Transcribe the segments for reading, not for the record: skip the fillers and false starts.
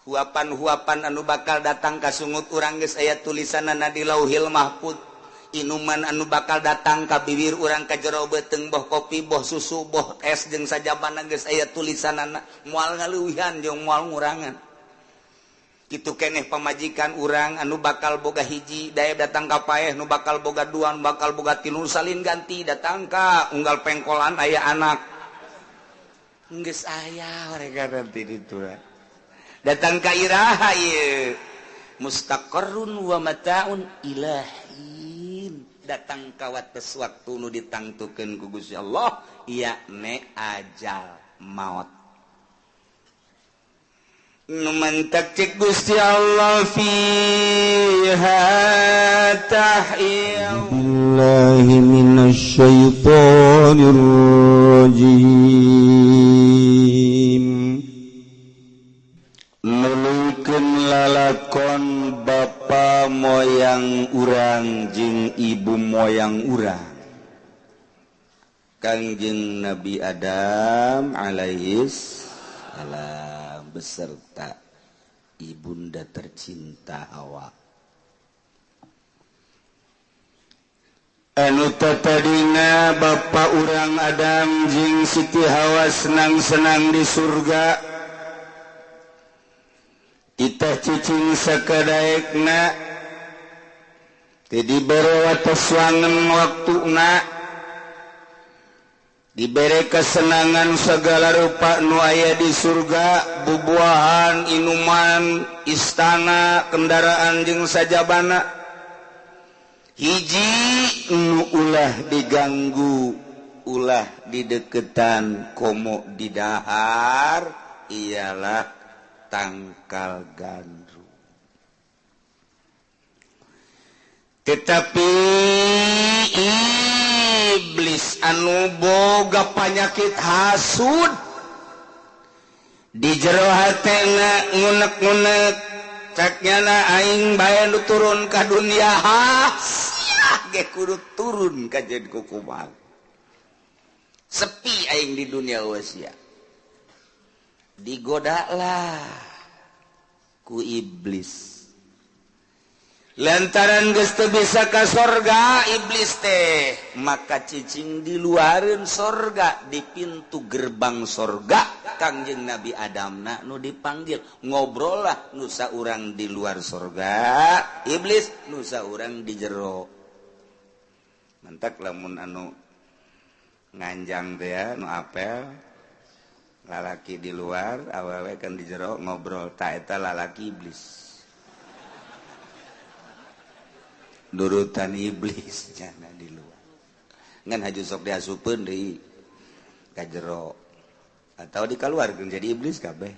Huapan-huapan anu bakal datang ka sungut urang geus aya tulisanana di Lauhil Mahfud. Inuman anu bakal datang ka bibir urang ka jero beuteung, boh kopi, boh susu, boh es jeung sajabana geus aya tulisanana, moal ngaleuwihan jeung moal ngurangan. Kitu keneh pamajikan urang anu bakal boga hiji daya datang ka paeh, nu bakal boga dua, nu bakal boga tilu, salin ganti datang ka unggal pengkolan aya anak. Geus aya mereka nanti ditu. Datang ka iraha ieu mustaqarrun wa mataun ilahin. Datang ka wates waktu nu ditangtukeun ku Gusti Allah, yakni ajal maut. Nu mantak cek Gusti Allah fiha tahya billahi minasyaitonir rajim. Nuluykeun lalakon bapa moyang urang jeung ibu moyang urang Kangjeng Nabi Adam alaihis salam beserta ibunda tercinta Hawa. Anu tatadina bapa urang Adam jeung Siti Hawa senang-senang di surga. Kita cicing sakadaekna teu dibere wates wangen waktuna, dibere kesenangan segala rupa nu aya di surga, bubuahan, inuman, istana, kendaraan jeung sajabana. Hiji nu ulah diganggu, ulah dideketan, komo didahar ialah tangkal gandum. Tetapi iblis anu boga panyakit hasud di jero hatena ngunek-ngunek cek nyana aing bae nu turun ka dunia, sia ge kudu turun ka jeung kukumaha. Sepi aing di dunia wasia. Digodalah ku iblis. Lantaran geus teu bisa ka sorga iblis teh, maka cicing di luareun sorga, di pintu gerbang sorga Kangjeng Nabi Adamna nu dipanggil, ngobrollah nu saurang di luar sorga, iblis nu saurang di jero. Mantak lamun anu nganjang teh ya, nu apel lalaki di luar, awewe kan di jero ngobrol, ta eta lalaki iblis. Nurutan iblis jana di luar. Ngan haju sok diasupeun deui ka jero atau dikaluarkeun jadi iblis kabeh.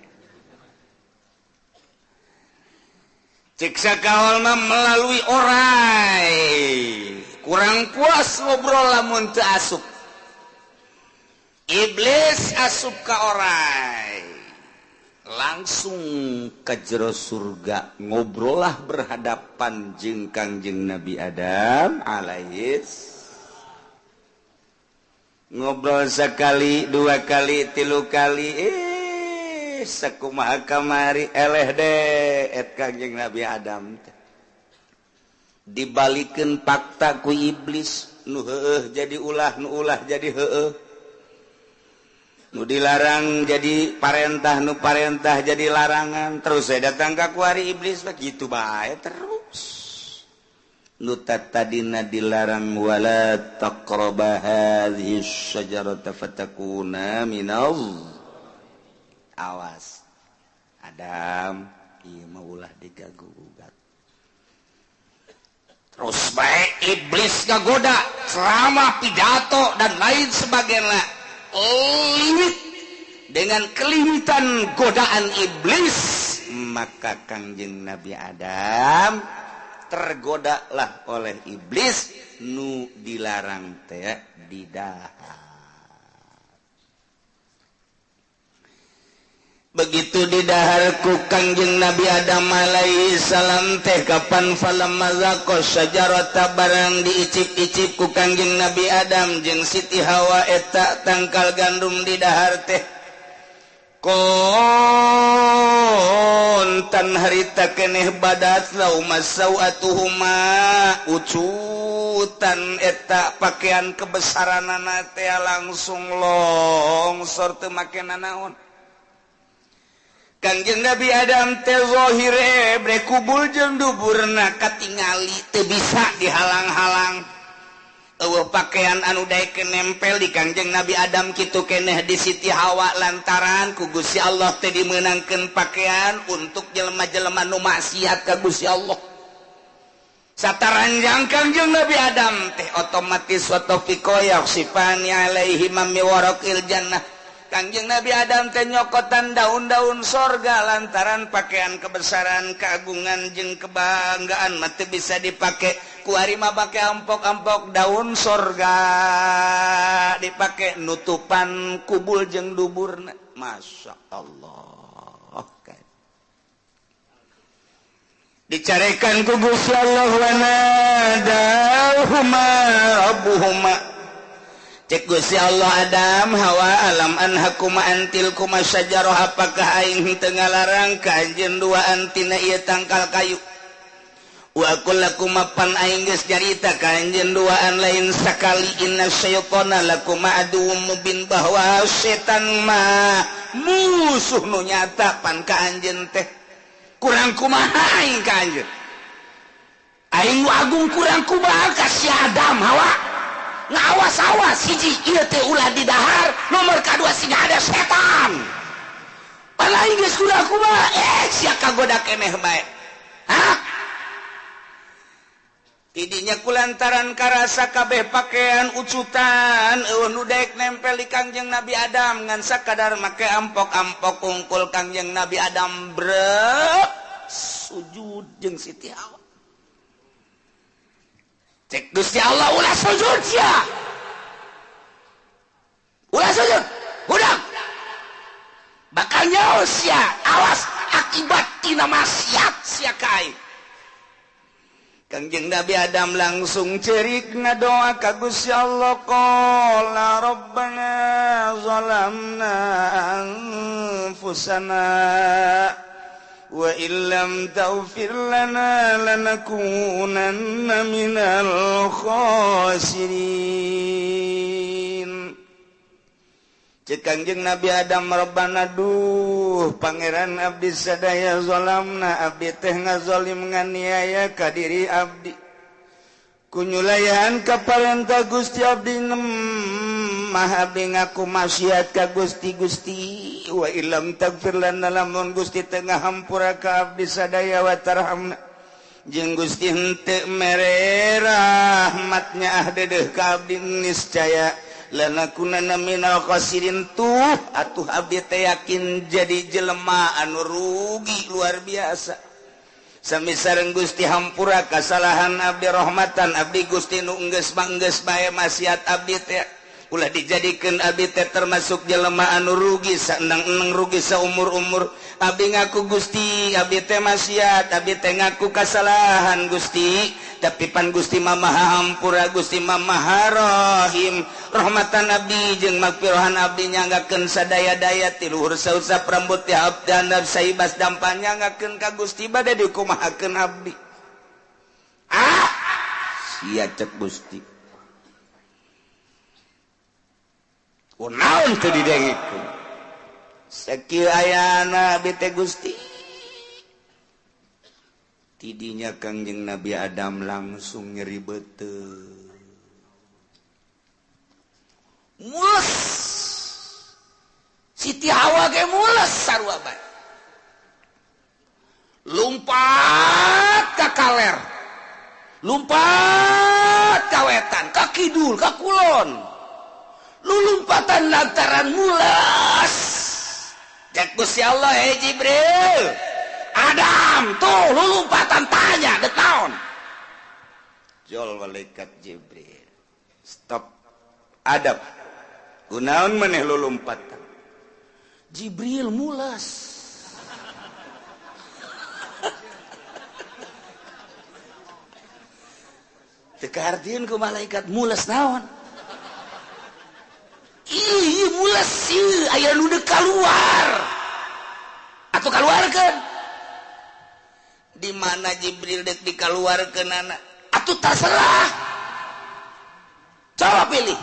Cek sakaol mah melalui orai. Kurang puas ngobrol lamun teu asup. Iblis asup ka orai, langsung ke jero surga, ngobrollah berhadapan jeung Kangjeng Nabi Adam alaihis. Ngobrol sekali, dua kali, tilu kali, sakumaha kamari eleh deh et Kangjeng Nabi Adam teh. Dibalikeun fakta ku iblis, nu heueuh jadi ulah, nu ulah jadi heueuh. Nu dilarang jadi parentah, nu parentah jadi larangan. Terus saya datang ka kuari iblis begitu bae terus. Nu tadina dilarang wala taqraba hadhihi syajarata fatakuna minal. Awas Adam, ieu mah ulah digagu-gugat. Terus bae iblis ngagoda selama pidato dan lain sebagainya. Limit dengan kelimitan godaan iblis, maka Kangjeng Nabi Adam tergodalah oleh iblis nu dilarang teh didahar. Begitu didahar ku Kangjeng Nabi Adam alaihi salam teh kapan falamma zaqa syajarata barang diicip-icip ku Kangjeng Nabi Adam jeung Siti Hawa eta tangkal gandum didahar teh. Kon mautan harita keneh badat lauma sawatuhuma ucutan eta pakaian kebesaranana teh langsung longsor teu make nanaon. Kangjeng Nabi Adam teh zahire bre kubul jeung duburna katingali teu bisa dihalang-halang. Eueuh pakaian anu daekeun nempel di Kangjeng Nabi Adam kitu keneh di Siti Hawa lantaran ku Gusti Allah teh dimeunangkeun pakaian untuk jelema-jelema nu maksiat ka Gusti Allah. Sataranjang Kangjeng Nabi Adam teh otomatis wa taufiqo yakhsifani alaihi min waraqil jannah. Kangjeng Nabi Adam teh nyokotan daun-daun sorga lantaran pakaian kebesaran, keagungan jeung kebanggaan mah teu bisa dipake. Kuari mah pake ampok-ampok daun sorga dipake nutupan kubul jeung duburna. Masya Allah. Dicarekan ku Gusti Allah wa nadahuma rabbuhuma. Cek Gusti Allah Adam Hawa alam anhakuma antil kuma syajarah apakah aing teu ngalarang ka anjeun duaan tina ieu tangkal kayu. Wa qul lakuma pan aing geus nyarita ka anjeun duaan lain sakali inna syaitana lakuma aduwwum mubin bahwa setan mah musuh nu nyata pan ka anjeun teh. Kurang kumaha aing ka anjeun. Aing nu agung kurang kumaha ka si Adam Hawa. Ngawas-awas hiji ieu teh ulah didahar, nomor kadua sing ada setan. Pan aing geus kurang kumaha sia kagoda keneh bae. Hah? Tidinya kulantaran karasa kabeh pakaian ucutan eueuh nu daek nempel di Kangjeng Nabi Adam ngan sakadar make ampok-ampok kungkul Kangjeng Nabi Adam brek sujud jeung Siti Hawa. Cek Gusti Allah ulah sujud sia. Ulah sujud. Hudang. Bakal nyaho sia. Awas akibat tina maksiat sia ka aing. Kangjeng Nabi Adam langsung cerik ngadoa ka Gusti Allah qala rabbana zalamna anfusana wa illam taghfir lana lanakunanna minal khasirin. Cek Kangjeng Nabi Adam rabbana duh pangeran abdi sadaya zalamna abdi teh ngazalim nganiaya ka diri abdi kunyulayan ka parentah Gusti abdi mah abdi ngaku maksiat ka Gusti Gusti wa illam taghfir lana lamun Gusti teu ngahampura ka abdi sadaya wa tarhamna jeung Gusti henteu mere rahmatnya ah dedeuh ka abdi niscaya lanakunanna minal khasirin. Tuh atuh abdi teh yakin jadi jelema anu rugi luar biasa. Sami sareng Gusti hampura kasalahan abdi rahmatan abdi Gusti nu enggeus manggeus bae maksiat abdi teh ulah dijadikeun abdi teh termasuk jelema anu rugi saendang-endang rugi saumur-umur. Abdi ngaku Gusti abdi teh maksiat abdi teh ngaku kasalahan Gusti tapi pan Gusti mah maha hampura Gusti mah maha rahim rahmatan abdi jeung magfirahan abdi nyanggakeun sadaya-daya ti luhur sausap rambut ti abdi handap saibas dampan nyanggakeun ka Gusti bade dikumahakeun abdi. Ah sia cek Gusti kunaon teu didengekeun sakieu ayana abdi teh Gusti. Tidinya Kangjeng Nabi Adam langsung nyeri beuteung mules Siti Hawa ge mules sarua bae lumpat ka kaler lumpat ka wetan ka kidul ka kulon lulumpatan lantaran mules. Cek Gusti Allah hei Jibril Adam tuh lulumpatan tanya de taon jol malaikat Jibril stop Adam kunaon maneh lulumpatan Jibril mulas. Teu kahartieun ku malaikat mulas naon. Ih mulas ieu aya nu deuk kaluar atuh kaluarkeun. Di mana Jibril dek dikaluarkeunana? Atuh terserah. Coba pilih.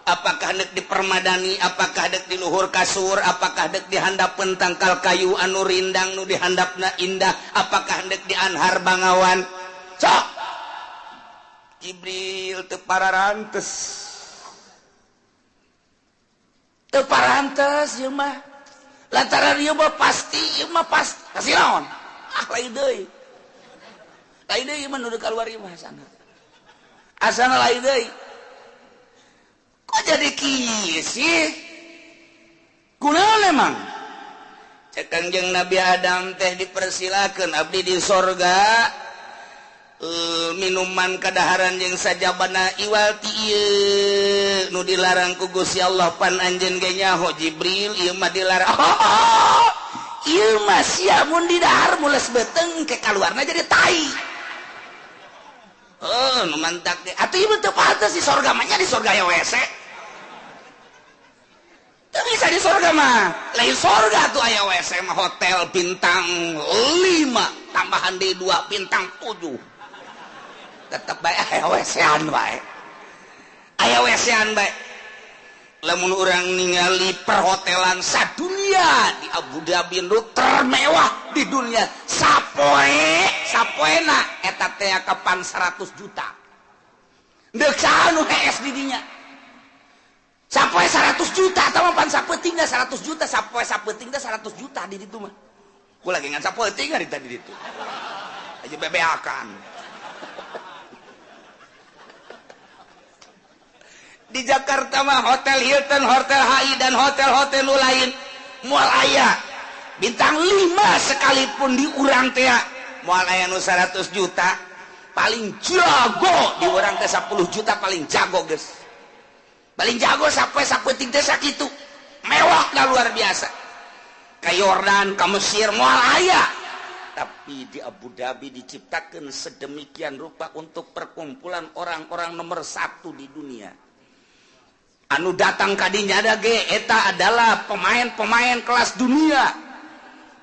Apakah dek di permadani, apakah dek di luhur kasur, apakah dek di handapeun tangkal kayu anu rindang nu dihandapna indah, apakah dek di anhar bangawan. Cok. Jibril teu pararantes. Teu parantes ieu mah. Lantaran ieu mah pasti, ieu mah pasti. Pasti naon? Ah lain deui. Lain deui mah nu kaluar ieu mah asana. Asana lain deui. Kok jadi kieu sih? Kunaon emang? Cek Kangjeng Nabi Adam teh dipersilakeun abdi di sorga minuman kadaharan jeung sajabana iwal ti ieu nu dilarang ku Gusti Allah pan anjeun ge nyaho Jibril ieu mah dilarang. Oh, ieu mah sia mun didahar mules beuteung ke kaluarna jadi tai. Oh, nu mantak teh atuh ieu teu pantes di sorga mah nya di sorga aya WC. Teu bisa di sorga mah. Lain sorga tuh aya WC mah hotel bintang 5 tambahan deui 2 bintang 7. Tetep bae aya WC-an bae. Aya WC-an bae. Lamun urang ningali perhotelan sadunia di Abu Dhabi nu termewah di dunia sapoe sapoena eta teh kapan 100 juta. Deuk saha nu hees di dinya? Sapoe 100 juta atawa pan sapeutingna 100 juta, sapoe sapeutingna 100 juta di ditu mah. Ku lagi ngan sapeuting ari tadi ditu. Aja bebeakan. Di Jakarta mah hotel Hilton, hotel HI dan hotel-hotel nu lain moal aya bintang 5 sekalipun di urang teh moal aya nu 100 juta, paling jago di urang teh 10 juta paling jago geus. Paling jago sampai sapeuting teh sakitu. Mewah lah luar biasa. Ka Yordan, ka Mesir moal aya. Tapi di Abu Dhabi diciptakan sedemikian rupa untuk perkumpulan orang-orang nomor 1 di dunia. Anu datang kadinya ada ge eta adalah pemain-pemain kelas dunia.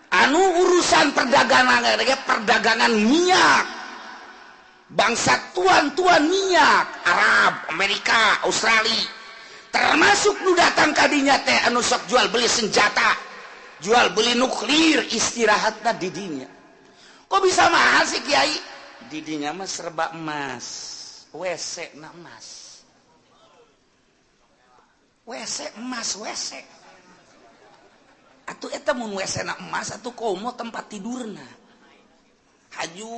Anu urusan perdagangan ge perdagangan minyak. Bangsa tuan-tuan minyak Arab, Amerika, Australia. Termasuk nu datang kadinya teh anu sok jual beli senjata, jual beli nuklir, istirahatna di dinya. Kok bisa mahal sih kiai? Di dinya mah serba emas, WC na emas. WC emas WC. Atuh eta mun WC na emas atuh komo tempat tidurna. Haju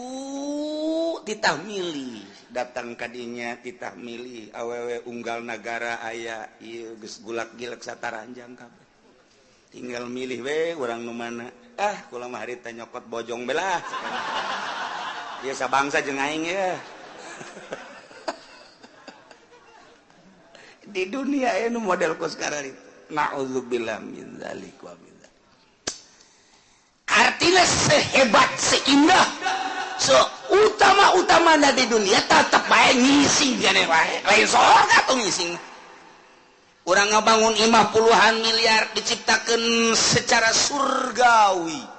titah milih datang kadinya titah milih awewe unggal nagara aya ieu geus gulak-gilek sataranjang kabeh. Tinggal milih we urang nu mana. Ah kula mah harita nyokot bojong belah. Ieu sabangsa jeung aing ye. Di dunia ini model ku sekarang itu. Na'udzubillah min dzalik wa min dzalik. Artinya sehebat, seindah, seutama-utamana di dunia tetep bae ngising jane bae. Lain sorga tuh ngising. Urang ngabangun imah puluhan miliar diciptakeun secara surgawi.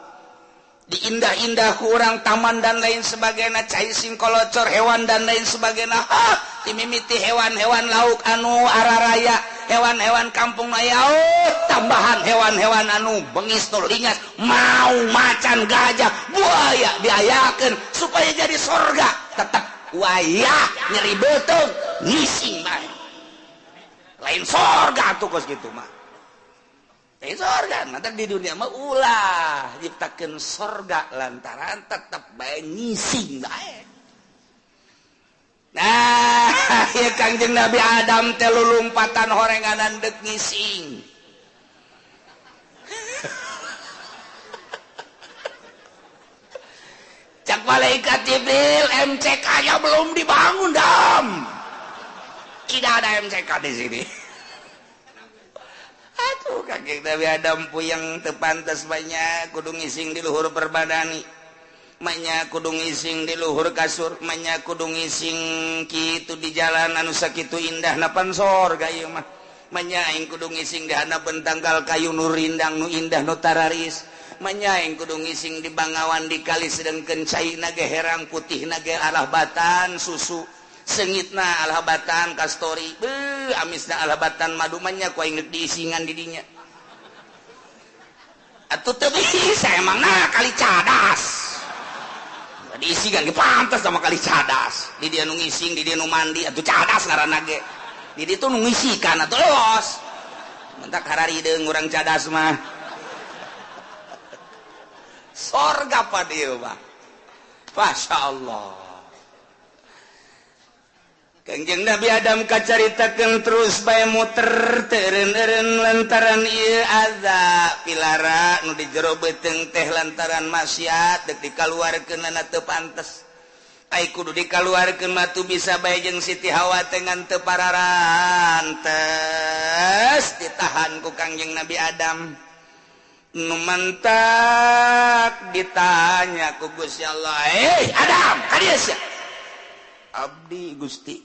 Diindah-indah ku urang taman dan lain sebagainya, cai singkolocor hewan dan lain sebagainya. Ha, timimiti hewan-hewan lauk anu araraya, hewan-hewan kampung aya, oh, tambahan hewan-hewan anu bengis nu lingas, mau macan, gajah, buaya diayakeun supaya jadi sorga. Tetep wayah nyeri beuteung ngising bae. Lain sorga atuh kos kitu mah. Lain sorga, nanti di dunia mah ulah nyiptakeun sorga lantaran tetep bae ngising bae. Nah, ya Kangjeng Nabi Adam teh lulumpatan horenganan deuk ngising. Cak malaikat Jibril, MCK-nya belum dibangun, Dam. Tidak ada MCK di sini. Aduh, kakek Nabi Adam puyeng teu pantes banyak kudu ngising di luhur perbadani. Manya kudu ngising di luhur kasur, manya kudu ngising kitu di jalan anu sakitu indah napan sorga ieu mah. Manya aing kudu ngising di handapeun tangkal kayu nu rindang nu indah nu tararis. Manyaing kudu ngising di Bangawan di kali sedengkeun caina ge herang putihna ge arah batan susu sengitna alah batan kastori beuh amisna alah batan madu manya ku aing diisingan di dinya atuh teu bisa emangna kali cadas diisingan ge pantes sama kali cadas di dia nu ngising di dia nu mandi atuh cadas ngaranna ge di ditu nu ngisikan atuh los mentak hararideung urang cadas mah sorga pa dieu mah Masya Allah. Kangjeng Nabi Adam kacaritakeun terus bae muter teureun-eureun lantaran ieu azab pilara nu di jero beuteung teh lantaran maksiat deuk dikaluarkeunana teu pantes. Ai kudu dikaluarkeun mah tu bisa bae jeung Siti Hawa teh ngan teu pararantes ditahan ku Kangjeng Nabi Adam. Nu mantak ditanya ku Gusti Allah, "Eh Adam, ka dieu sia?" Abdi Gusti.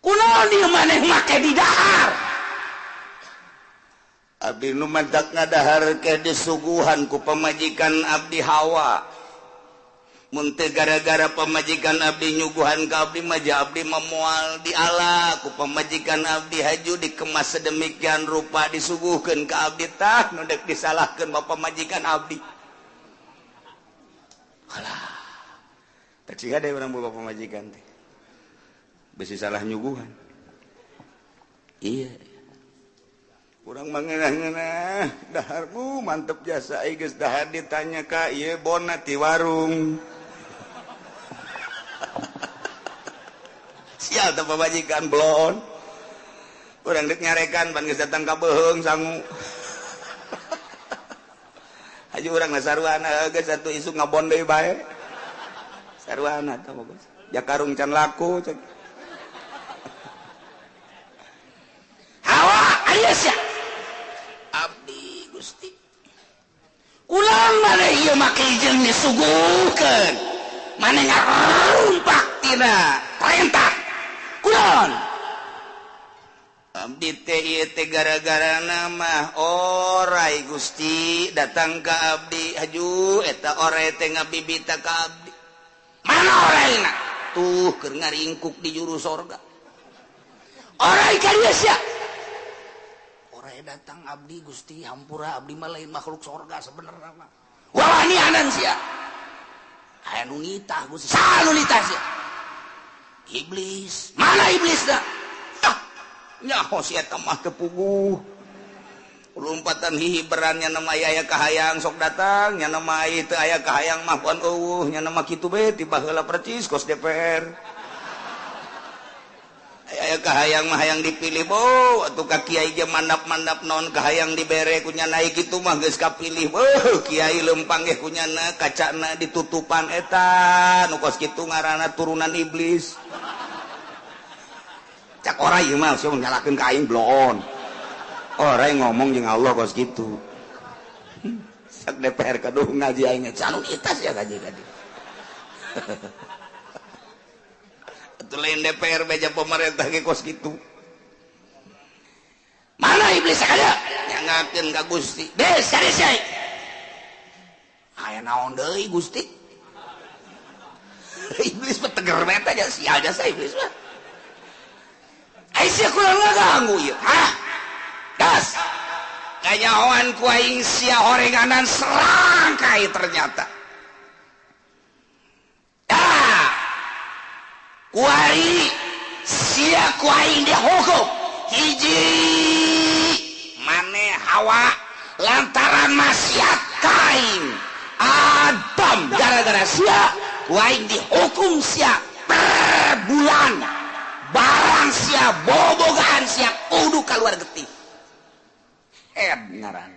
Kunaon ieu maneh make di dahar? Abdi nu mantak ngadahar ke disuguhan ku pamajikan abdi Hawa. Mun teu gara-gara pamajikan abdi nyuguhan ka abdi mah abdi memual di ala ku pamajikan abdi haju dikemas sedemikian rupa disuguhkeun ka abdi tah nu deuk disalahkeun ba pamajikan abdi. Alah. Tak siga deh urang boga pamajikan teh. Besi salah nyuguhan. Iya. Urang mah ngeunah-ngeunah daharmu mantep jasa ai geus dahar ditanya ka ieu bona ti warung. Sial teh pamajikan blon. Urang deuk nyarekan pan geus datang ka beuheung sangu. Haji urang na saruana geus atuh isuk ngabon deui bae. Saruana tah bagus. Jakarung can laku cek. Hawa aya sia. Abdi Gusti. Ulang maneh ieu make jeung disuguhkeun. Maneh ngarumpak tina perintah. Kulon. Abdi teh ieu teh gara-gara mah orai Gusti datang ka abdi haju eta orai teh ngabibita ka abdi. Mana oraina? Tuh keur ngaringkuk di juru sorga. Orai ka dieu sia. Orai datang abdi Gusti hampura abdi mah lain makhluk sorga sebenarnya mah. Wawanianan sia. Aya nu nitah Gusti. Saha nu nitah sia? Iblis. Mana iblisna? Ah, nyaho si eta mah teu puguh. Lompatan hihiberan nya nama aya kahayang sok datang nya nama teu aya kahayang mah pon eueuh nya nama kitu be ti baheula percis kos DPR. Aya kahayang mah hayang dipilih bo atuh ka kiai ge mandap-mandap naon kahayang dibere ku nya naik kitu mah geus kapilih bo kiai lempang ge ku nyana kacana ditutupan eta nu kos kitu ngaranna turunan iblis. Cak ora ieu mah sia nyalakeun ka aing bloon. Orang ngomong jeung Allah kos gitu. Sak DPR kaduh ngaji aing canu itas ya ngaji tadi. Atuh lain DPR beja pemerintah ge kos gitu. Mana iblis sakada? Nyangakeun ka Gusti. Des cari sia. Aya naon deui Gusti? Iblis mah teger beta nya sia jasa iblis mah. Ai sia kurang ngaganggu ieu. Hah? Das kanyahoan ku aing sia horenganan serangkai ternyata. Ah, kuari sia ku aing dihukum hiji mane Hawa lantaran maksiat kaing Adam gara-gara sia ku aing dihukum sia per bulan barang sia bobogaan sia kudu keluar getih. Ngaran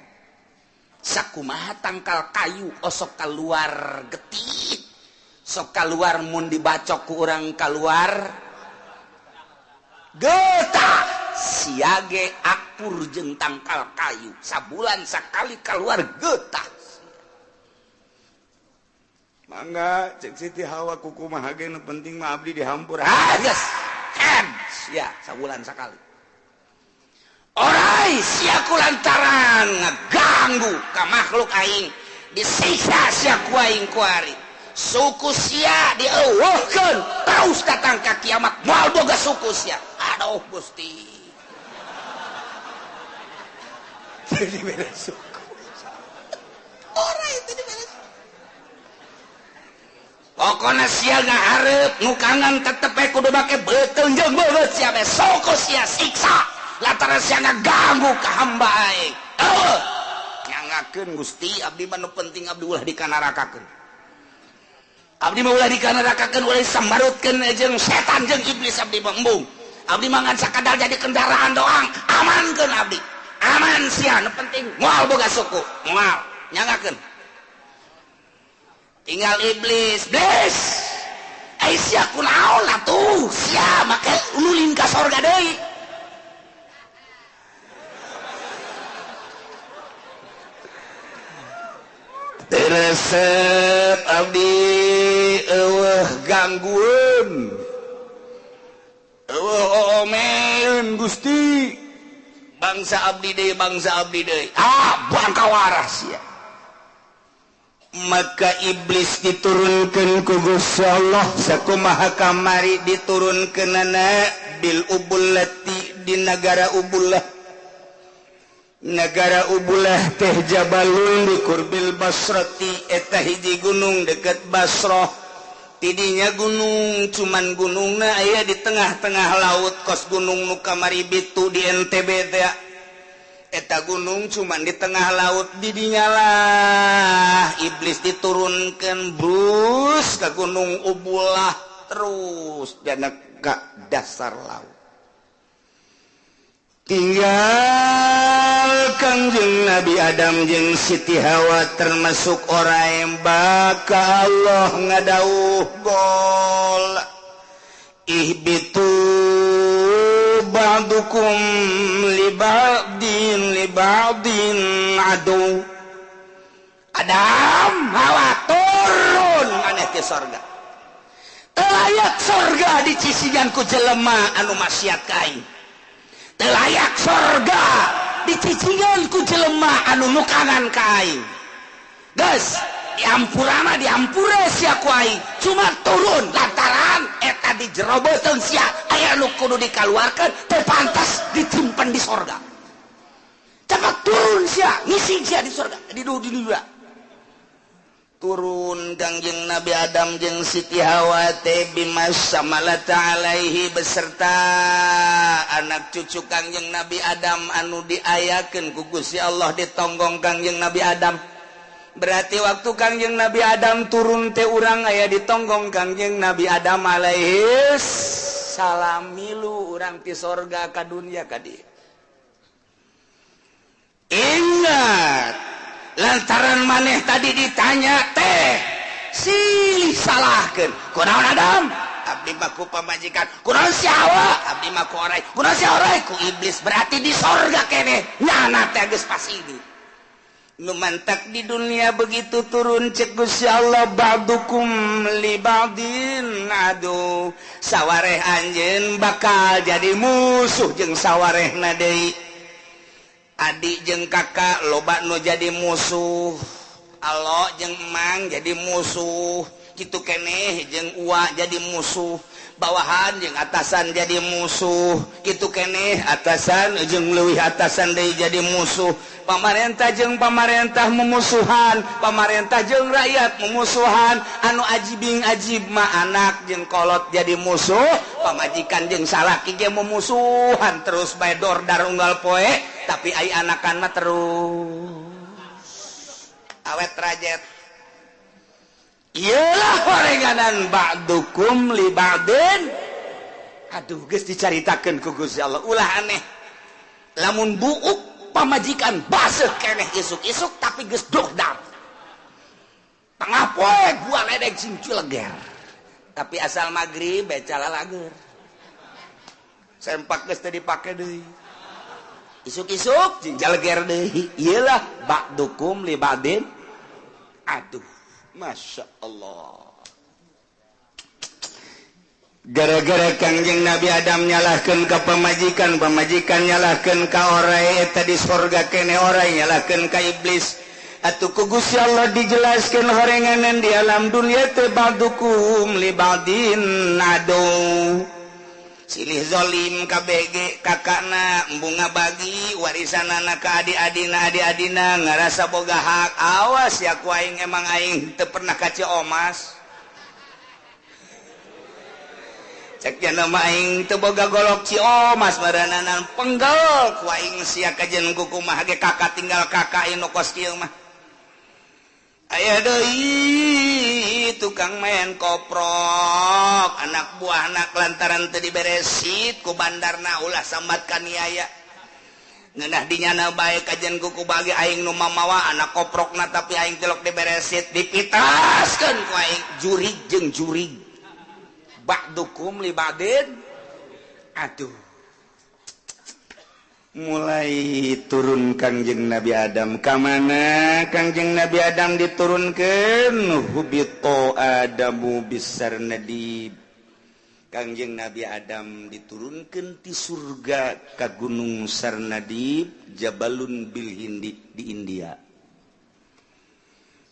sakumaha tangkal kayu osok keluar getih sok keluar mun dibacok ku urang keluar getah siage akur jeung tangkal kayu sabulan sakali keluar getah. Mangga cek Siti Hawa kukumaha ge nu penting mah abdi dihampura. Ah geus sia sabulan sakali. Orai sia ku lantaran ngeganggu ngaganggu ka makhluk aing disiksa sia ku aing kuari suku sia dieuweuhkeun terus datang ka kiamat moal boga suku sia. Aduh Gusti, jadi beda suku orang itu dibere suku. Pokona sia ngahareup nukangan tetep we kudu make beuteung jeung beungeut sia be suku sia siksa lantaran sia ngaganggu ka hamba aing. Eueuh nyangakeun Gusti, abdi mah nu penting abdi ulah dikanarakakeun. Abdi mah ulah dikanarakakeun, ulah disambarutkeun jeung setan jeung iblis abdi mah embung. Abdi mah ngan sakadar jadi kendaraan doang, amankeun abdi. Aman sia nu penting moal boga suku, moal nyangakeun. Tinggal iblis, iblis. Ai sia kunaon atuh? Sia make ulin ka sorga deui. Teu resep abdi eueuh ganggueun. Eueuh oomeun Gusti. Bangsa abdi deui, bangsa abdi deui. Ah, bangka waras sia. Maka iblis diturunkan ku Gusti Allah sakumaha kamari diturunkeunana bil ubullati di nagara Ubullah. Nagara Ubullah teh jabalun di kurbil Basrati, eta hiji gunung deket Basrah. Tidinya gunung cuman gunungna aya di tengah-tengah laut kos gunung nu kamari bitu di NTB teh. Eta gunung cuman di tengah laut, didinya lah iblis diturunkan brus ke gunung Ubullah terus dana ke dasar laut. Tinggal Kangjeng Nabi Adam jeung Siti Hawa termasuk orang yang bakal Allah ngadauh gol ihbitu ba'dukum li ba'din adu. Adam Hawa turun aneh ke sorga. Telayak sorga dicisian ku jelema anu maksiat ka aing. Telayak sorga dicician ku jelema anu nukangan ka aing. Geus diampurana diampura sia ku aing, cuma turun lantaran eta di jero beuteung sia aya nu kudu dikaluarkeun teu pantas disimpen di sorga. Cepat turun sia, ngisi sia di sorga, di dunia. Turun Kangjeng Nabi Adam jeung Siti Hawa teh bimas samalata alaihi beserta anak cucu Kangjeng Nabi Adam anu diayakeun ku Gusti Allah ditonggong Kangjeng Nabi Adam. Berarti waktu Kangjeng Nabi Adam turun teh urang aya ditonggong Kangjeng Nabi Adam alaihi salam milu urang ti sorga ka dunia ka dieu. Ingat lantaran maneh tadi ditanya teh silih salahkeun kunaon Adam abdi mah ku pamajikan, kunaon si Hawa abdi mah ku orai, kunaon si orai ku iblis. Berarti di sorga keneh nyana teh geus pas ini nu mantak di dunia begitu turun cek Gusti Allah ba'dukum li ba'din adu sawareh anjeun bakal jadi musuh jeung sawarehna deui. Adik jeung kakak loba nu jadi musuh, alo jeung emang jadi musuh, kitu keneh jeung uwa jadi musuh, bawahan jeung atasan jadi musuh, kitu keneh atasan jeung leuwih atasan deui jadi musuh, pamarentah jeung pamarentah memusuhan, pamarentah jeung rakyat memusuhan, anu ajibing ajib mah anak jeung kolot jadi musuh, pamajikan jeung salaki ge memusuhan terus bae dordar unggal poe, tapi ai anakan mah terus awet rajet. Iyalah horenganan ba'dukum li ba'din. Aduh geus dicaritakeun ku Gusti Allah ulah aneh. Lamun buuk pamajikan baseuh keneh isuk-isuk tapi geus dordar. Tengah poe gua ledeg sing cileger. Tapi asal magrib bae calalager. Sempak geus teu dipake deui. Isuk-isuk jeung jaleger deui. Iyalah ba'dukum li ba'din. Aduh, Masya Allah. Gara-gara Kangjeng Nabi Adam nyalahkeun ka pamajikan, pamajikan nyalahkeun ka orai eta di sorga kene orai nyalahkeun ka iblis. Atuh ku Gusti Allah dijelaskeun horenganan di alam dunia teh ba'dukum li ba'din adu. Silih zolim KBG kakakna bunga bagi warisanana ka adi-adina, adi-adina ngarasa boga hak. Awas ya ku aing, emang aing teu pernah ka Ciomas. Cek nama aing teu boga golok Ciomas marananan penggel ku aing sia kajen kumaha ge kakak tinggal kakak anu kos kieu mah. Aya deui tukang main koprok anak buah anak lantaran teu diberesit ku bandarna ulah sambat kaniaya. Ngeunah dinyana bae kajen kuku bagi aing nu mamawa anak koprokna tapi aing tilok diberesit dipitaskeun ku aing jurig jeung jurig. Ba'dukum li ba'din. Aduh. Mulai turun Kangjeng Nabi Adam ka mana? Kangjeng Nabi Adam diturunkeun hubito Adamu bisarnadib. Kangjeng Nabi Adam diturunkeun ti surga ka Gunung Sarnadib, Jabalun bil Hindi di India.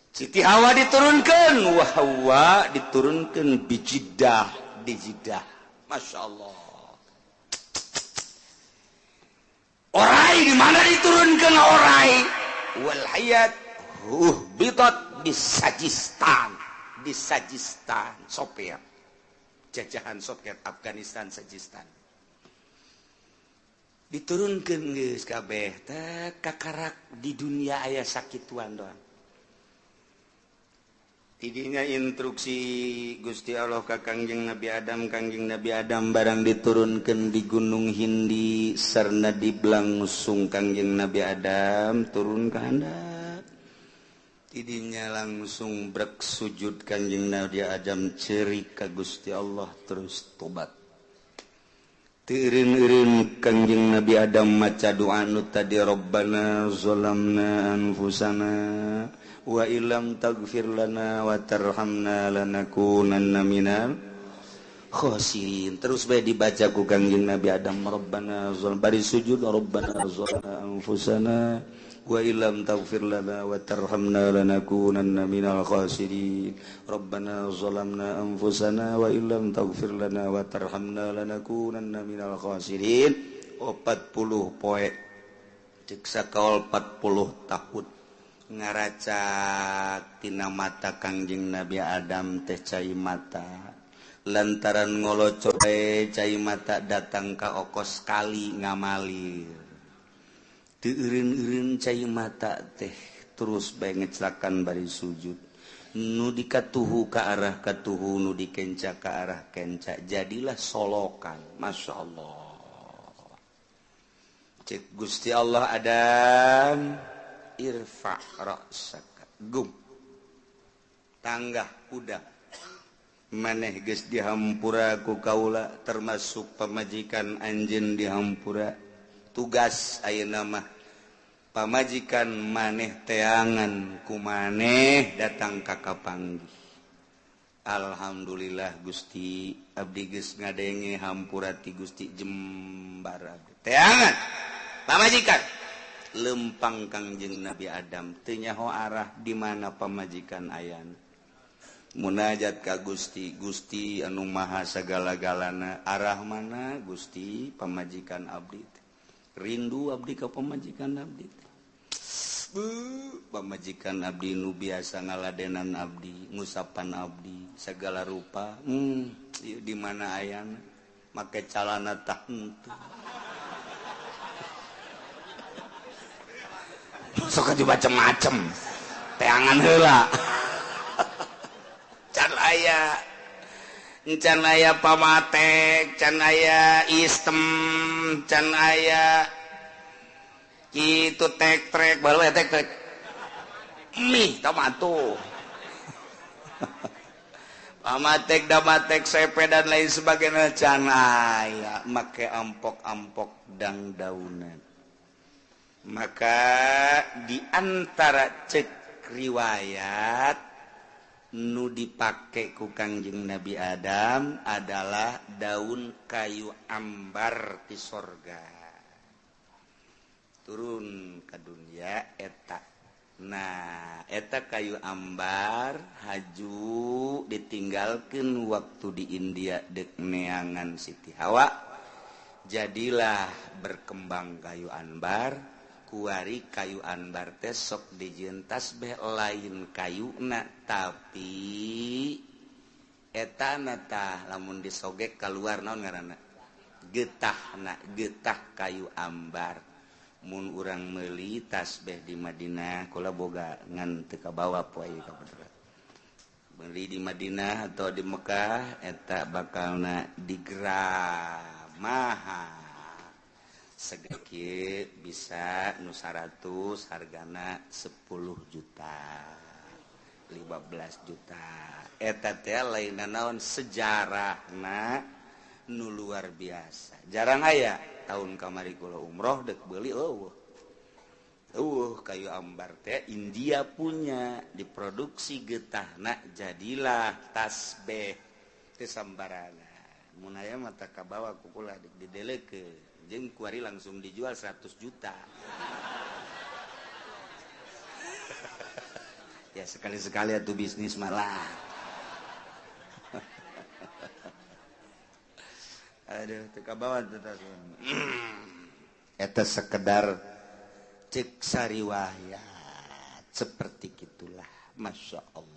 Siti Hawa diturunkeun, wa Hawa diturunkeun bi Jeddah, di Jeddah. Masya Allah. Orai di mana diturunkan orai? Wal hayat bitot di Sajistan, di Sajistan, Soviet. Jajahan Soviet Afghanistan Sajistan. Diturunkan geus kabeh teh kakarak di dunia aya sakituan doang. Tidinya instruksi Gusti Allah ka Kangjeng Nabi Adam, Kangjeng Nabi Adam barang diturunkan di Gunung Hindi Sarnadib langsung Kangjeng Nabi Adam turun ke handap. Tidinya langsung brek sujud Kangjeng Nabi Adam cerik ka Gusti Allah terus tobat. Teu eureun-eureun Kangjeng Nabi Adam maca doa nu tadi Rabbana zalamna anfusana wa illam taghfir lana wa tarhamna lanakunanna minal khasirin. Terus bae dibaca ku Kangjeng Nabi Adam Rabbana zalam bari sujud Rabbana zalamna anfusana wa illam taghfir lana wa tarhamna lanakunanna minal khasirin. Rabbana zalamna anfusana wa illam taghfir lana wa tarhamna lanakunanna minal khasirin. 40 poe cek sakaol 40 tahun ngaracak tina mata Kangjeng Nabi Adam teh cai mata lantaran ngolocoe cai mata datang ka okos kali ngamalir teu eureun-eureun cai mata teh terus bae ngeclakan bari sujud nu dikatuhu ka arah katuhu nu dikenca ka arah kenca jadilah solokan. Masya Allah. Cek Gusti Allah Adam irfa ra'saka gum tanggah kuda maneh geus dihampura ku kaula termasuk pamajikan anjeun dihampura tugas ayeuna mah pamajikan maneh teangan ku maneh datang ka kapanggih. Alhamdulillah Gusti abdi geus ngadenge hampura ti Gusti jembar abdi teangan pamajikan lempang Kangjeng Nabi Adam teu nyaho arah di mana pamajikan ayana. Munajat ka Gusti, Gusti anu maha sagala-galana arah mana Gusti pamajikan abdi teh. Rindu abdi ka pamajikan abdi teh. Pamajikan abdi nu biasa ngaladenan abdi, ngusapan abdi segala rupa. Ieu di mana ayana make calana tah henteu. Sok aja macem-macem teangan heula can aya can aya pamatek can aya istem can aya kitu tek trek baru tek trek mih tomato pamatek damatek sepe dan lain sebagainya can aya make ampok-ampok dang daunan. Maka di antara cek riwayat Nu dipake ku Kangjeng Nabi Adam adalah daun kayu ambar di sorga. Turun ke dunia eta. Nah, eta kayu ambar haju ditinggalkan waktu di India dek neangan Siti Hawa. Jadilah berkembang kayu ambar. Kuari kayu anbar teh sok dijieun tasbih lain kayuna tapi etana tah lamun disogek keluar naon ngaranna getahna, getah kayu ambar. Mun urang meuli tasbih di Madinah kula boga ngan teu kabawa poe ka bener. Meuli di Madinah atau di Mekah eta bakalna digerak mahal. Segeki bisa nu 100 hargana 10 juta 15 juta. Eta teh lain naon sejarahna nu luar biasa. Jarang aya tahun kamari kula umroh dek beuli eueuh. Eueuh kayu ambar teh India punya diproduksi getahna jadilah tasbih teh sambarana. Mun aya mah tah kabawa ku kula didelekeun. Jeung kuari langsung dijual 100 juta. Ya sekali-sekali atuh bisnis malah. Aduh, teu kabawa teh tas. Eta sekedar cek sariwayat seperti gitulah. Masya Allah.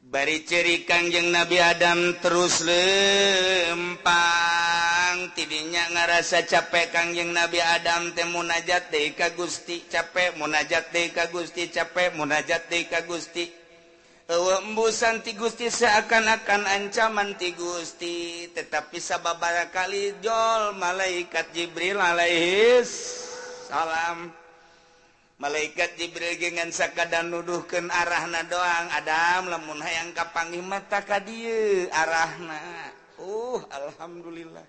Bari ceri Kangjeng Nabi Adam terus lempang tidinya ngarasa capek Kangjeng Nabi Adam teh munajat deui ka Gusti capek munajat deui ka Gusti capek munajat deui ka Gusti. Eueuh embusan ti Gusti seakan-akan ancaman ti Gusti, tetapi sababaraha kali jol malaikat Jibril alaihis salam. Malaikat Jibril gengan sakadan nuduhkeun arahna doang. Adam lamun hayang kapanggih mata ka dieu arahna. Alhamdulillah.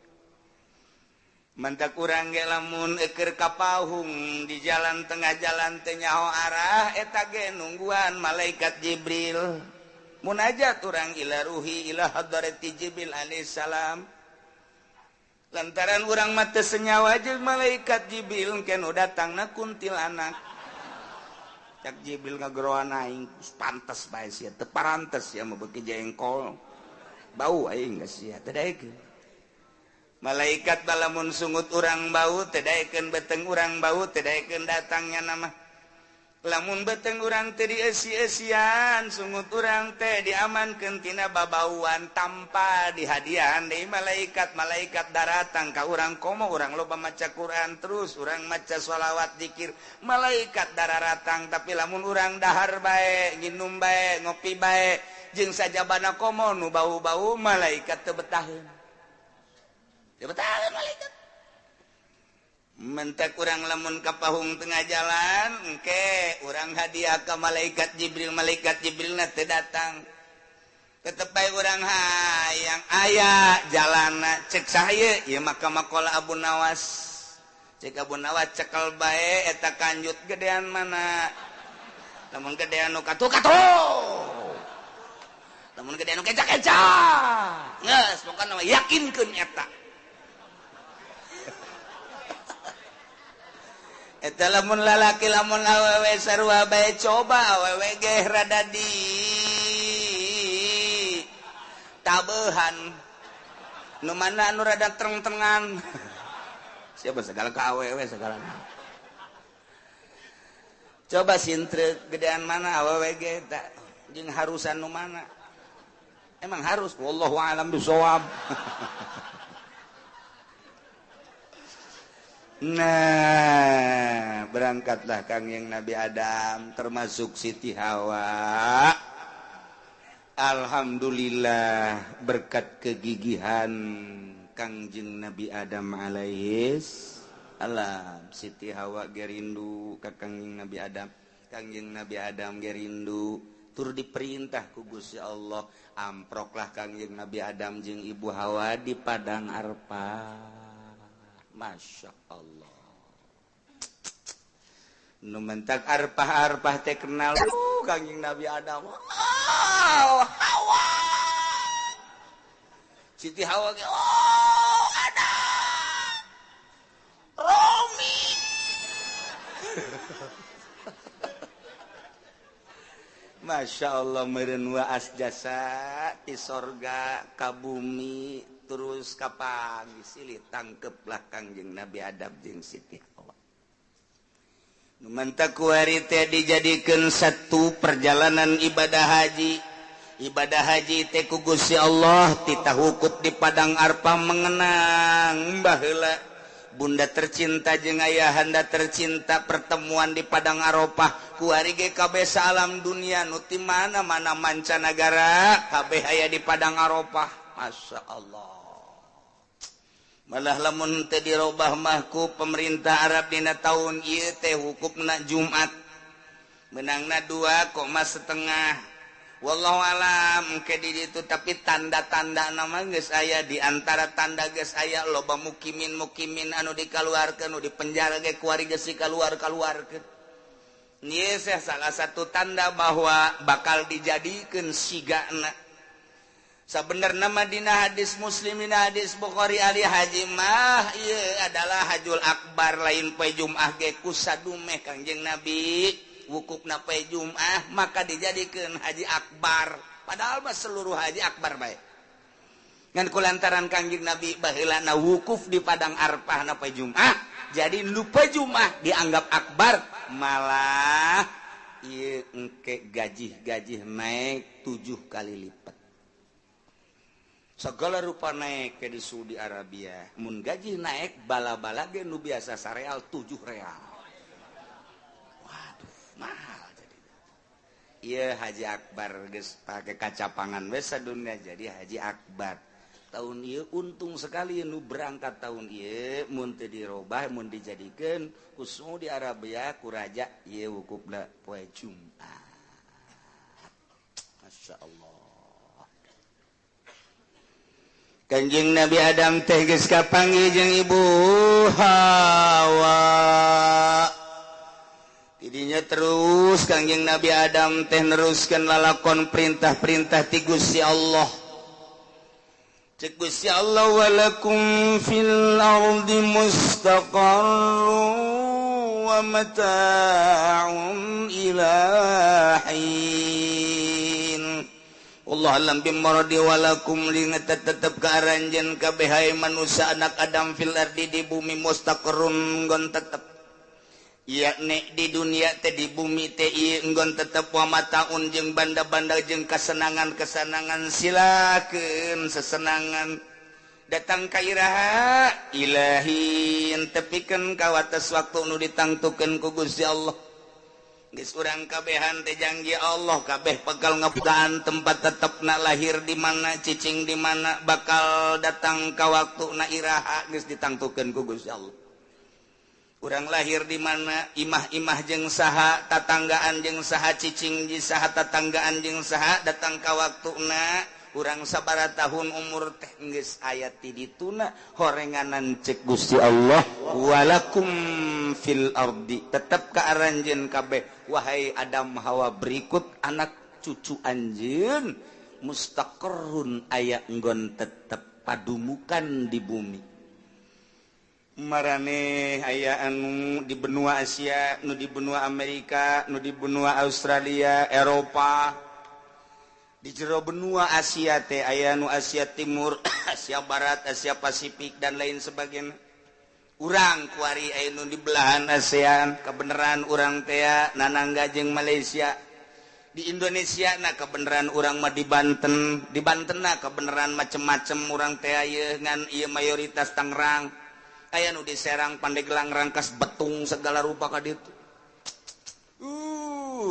Mantak urang ge lamun eukeur ka pahung di jalan tengah jalan teh nyaho arah eta ge nungguan malaikat Jibril. Munajat urang ila ruhi ila hadrati Jibril alaihissalam. Lantaran urang mah teu senyawa jeung malaikat Jibril engke nu datangna kuntilanak. Cak Jibril ngageroan aing pantes bae sia teu parantes sia mah beuki jengkol. Bau aing geus sia teu daekeun. Malaikat balamun sungut urang bau teu daekeun beteng urang bau teu daekeun datangnya nama. Lamun beteng urang teh dieusi-eusian sungut urang teh diamankeun tina babauan tanpa dihadiahan deui malaikat. Malaikat daratang ka urang komo urang loba maca Quran terus urang maca sholawat zikir malaikat dararatang. Tapi lamun urang dahar bae nginum bae ngopi bae jeung sajabana komo nu bau-bau malaikat teu betaheun. Teu betaheun malaikat. Mentak urang lamun ka pahung tengah jalan engke urang hadiah ka malaikat Jibril, malaikat Jibrilna teu datang. Tetep bae urang hayang aya jalana cek saha ieu maka makola Abu Nawas. Cek Abu Nawas cekel bae eta kanjut gedean mana. Lamun gedean nu katu-katu. Lamun gedean nu keca-keca. Geus pokona mah yakinkeun eta. Eta lamun lalaki lamun awewe sarua bae coba awewe ge rada di tabehan nu mana anu rada treng-trengan siapa segala ka awewe segala. Coba sintrek gedean mana awewe ge ta jeung harusan nu mana. Emang harus wallahu alam bisawab. Nah, berangkatlah Kangjeng Nabi Adam termasuk Siti Hawa. Alhamdulillah berkat kegigihan Kangjeng Nabi Adam alaihis salam. Siti Hawa gerindu ka Kangjeng Nabi Adam. Kangjeng Nabi Adam gerindu tur diperintah ku Gusti Allah, amproklah Kangjeng Nabi Adam jeung Ibu Hawa di padang Arfah. Masya Allah. Nu mentak arpah-arpah teh kenal Kangjeng Nabi Adam. Oh, Hawa. Siti Hawa ge, oh, Adam. Romi. Masya Allah meureun waas jasa ti sorga ka bumi terus kapanggih silih tangkeplah Kangjeng Nabi Adam jeung Siti Hawa. Nu mantak kuari teh dijadikeun satu perjalanan ibadah haji. Ibadah haji teh ku Gusti Allah titah wukuf di Padang Arfah mengenang baheula Bunda tercinta jeung ayahanda tercinta pertemuan di Padang Arafah kuari ge kabeh alam dunia nu ti mana-mana mancanagara kabeh aya di Padang Arafah. Masya Allah. Malah lamun teu dirobah mah ku pemerintah Arab dina taun ieu teh hukupna Jumat menangna 2,5. Wallahu alam ke di ditu, tapi tanda-tanda nama geus aya di antara tanda geus aya loba mukimin-mukimin anu dikaluarkeun nu dipenjara ge kuari geus dikaluar-kaluarkeun. Ieu salah satu tanda bahwa bakal dijadikeun sigana. Sabenerna mah dina hadis Muslim dina hadis Bukhari ali haji mah ieu adalah hajul akbar lain poe Jumat ge kusadumeh Kangjeng Nabi. Wukufna poe Jumat maka dijadikeun haji akbar, padahal mah seluruh haji akbar bae. Ngan kulantaran Kangjeng Nabi baheulana wukuf di Padang Arfah na poe Jumat, jadi nu poe Jumat dianggap akbar, malah ieu engke gajih-gajih naik 7 kali lipat. Segala rupa naik ke di Saudi Arabia, mun gaji naik bala-bala ge nu biasa sareal 7 real. Waduh, mahal jadi. Iya Haji Akbar geus pake kacapangan we sadunya jadi Haji Akbar. Tahun ieu untung sekali nu berangkat tahun ieu mun teu dirobah mun dijadikeun ku Saudi Arabia ku raja ieu wukufna poe Jumat. Masya Allah. Kanjeng Nabi Adam teh geus kapanggih jeung Ibu Hawa. Tidinya terus Kangjeng Nabi Adam teh neruskeun lalakon perintah-perintah ti Gusti Allah. Cek Gusti Allah walakum fil ardi mustaqarrun wa mata'un ila hin. Allah alam bimaradi walakum linget tetep ka aranjeun kabeh hae manusia anak Adam fil ardi di bumi mustaqarrun nggon tetep. Yakni di dunia teh di bumi teh ieu enggon tetep wa mataun jeung banda-banda jeung kasenangan-kesenangan silakeun sesenangan datang ka iraha ilahin tepikeun ka wates waktu nu ditangtukeun ku Gusti Allah. Geus urang kabehan teh janji Allah kabeh bakal ngebukaan tempat tetepna lahir di mana cicing di mana bakal datang ka waktuna iraha geus ditangtukeun ku Gusti Allah. Urang lahir di mana imah-imah jeung saha tatanggaan jeung saha cicing di saha tatanggaan jeung saha datang ka waktuna urang sabaraha tahun umur teh geus aya ti dituna horenganan cek Gusti Allah walakum fil ardi tetep ka aranjeun kabeh wahai Adam Hawa berikut anak cucu anjeun mustaqarrun aya nggon tetep padumukan di bumi. Marane aya anu di benua Asia, nu di benua Amerika, nu di benua Australia, Eropa. Di jero benua Asia teh aya nu Asia Timur, Asia Barat, Asia Pasifik dan lain sebagainya. Urang kuari aya nu di belahan ASEAN, kebenaran urang teh nanangga jeung Malaysia. Di Indonesia na kebenaran urang mah di Banten na kebenaran macem-macem urang teh ieu ngan ieu mayoritas Tangerang. Aya nu di Serang, Pandeglang, Rangkas, Betung segala rupa ka ditu.